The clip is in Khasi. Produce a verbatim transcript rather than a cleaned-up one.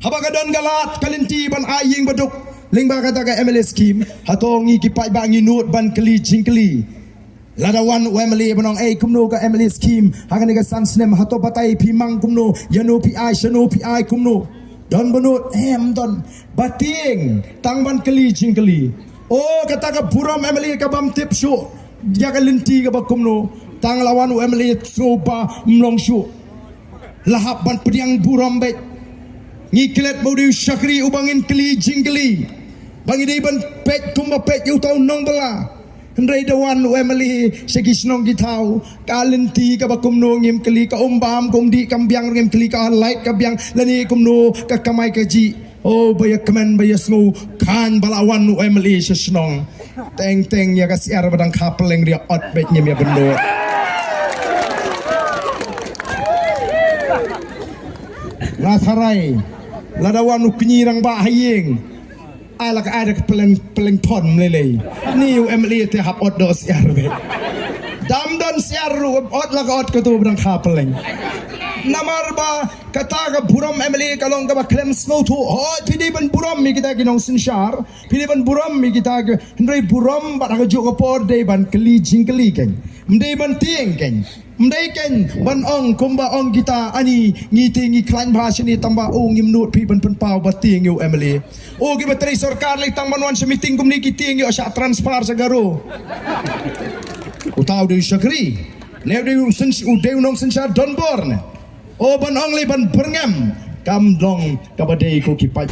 Haba ka don ka lad ka lynti ban ai ïing ba duk lyngba kata ka M L A scheme, hato ngi ki paidbah ngi nud ban kylli jingkylli? Lada wan u M L A ban ong, ei, kumno ka M L A scheme ha kane ka san snem, hato batai phi mang kumno, ïano phi ai, shano phi ai, kumno? Don ba nud? Em, don. Ba tieng tang ban kylli jingkylli. O, kata ka burom M L A ka bym tip shuh ïa ka lynti kaba kumno. Tang la wan u M L A sngewbha ym long shuh. La hap ban pdiang burom beit. Ngi klet ba u dei u shakri uba ngin kylli jingkylli, ba ngi dei ban peit kumba peit ïa uta u nongbylla. Hynrei da wan u M L A sha ki shnong ki thaw, ka lynti kaba kumno ngim kylli, ka um bam ka um dih kam biang ngim kylli, ka light ka biang lane kumno ka kamai kajih. O, ba ïa kmen ba ïa sngew khlaiñ ba la wan u M L A sha shnong. Teng teng ïa ka syiar ba dang kha pylleng ri ot beit ngim ïa bynnud. Nga tharai lada wan u kñi rangbah ha ïing, ai la ka ai da ka pylleng, pylleng thon mlei lei. Ni u M L A te hap ot da u syiar beit. Dam don syiar ruh, ot la ka ot katu ba dang kha pylleng. Namar ba kata ka burom M L A ka long kaba khlem sngewthuh. Hooid, phi dei ban burom ïa kita ki nongsynshar, phi dei ban burom ïa kita ki, hynrei burom bad ha kajuh ka por dei ban kylli jingkylli keiñ. Ym dei ban tieng keiñ. Ym dei keiñ ban ong kumba ong kita, ani ngi te ngi khlaiñ bha shane tang ba u ngim nud phi ban pynpaw ba tieng ïa u M L A. O, kiba trei sorkar lei tang ban wan sha meeting kumne ki tieng ïoh shah transfer sha Garo. Uta u dei u shakri ne u dei u syn-, u dei u nongsynshar donbor ne? O, ban ong lei ban byrngem kam long kaba dei ko ki paid.